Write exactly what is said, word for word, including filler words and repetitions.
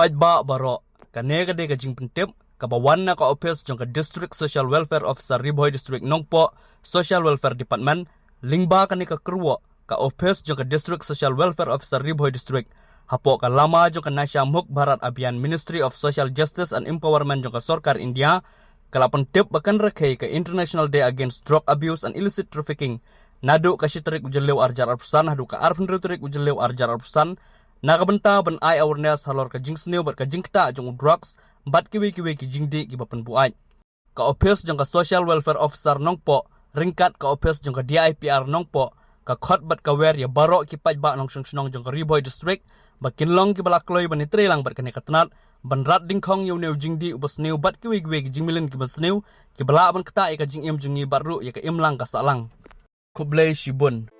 paidbah baroh. Kane ka dei ka jingpyntip kaba wan na ka ophis jong ka District Social Welfare Officer Ri Bhoi District Nongpoh, Social Welfare Department, lyngba kane ka kyrwoh ka ophis jong ka District Social Welfare Officer Ri Bhoi District, hapoh ka lama jong ka Nasha Mukt Bharat Abhiyan, Ministry of Social Justice and Empowerment jong ka Sorkar India, ka la pyntip ba kan rakhe ka International Day Against Drug Abuse and Illicit Trafficking naduh ka shi tarik u Jylliew arhajar arphew san haduh ka arphew hynriew tarik u Jylliew arhajar arphew san, na ka bynta ban ai awareness halor ka jingsniew bad ka jingktah jong u drugs bad kiwei kiwei ki jingdih kiba pynbuaid. Ka ophis jong ka Social Welfare Officer Nongpoh ryngkat ka ophis jong ka D I P R Nongpoh, ka khot bad ka wer ïa baroh ki paidbah nongshong shnong jong ka Ri Bhoi District ba kin long kiba la kloi ban ïatrei lang bad kane ka tnat, ban rat dyngkhong ïa une u jingdih uba sniew bad kiwei kiwei ki jingmlien kiba sniew kiba lah ban ktah ïa ka jingim jong ngi bad ruh ïa ka imlang ka sahlang. Khublei shibun.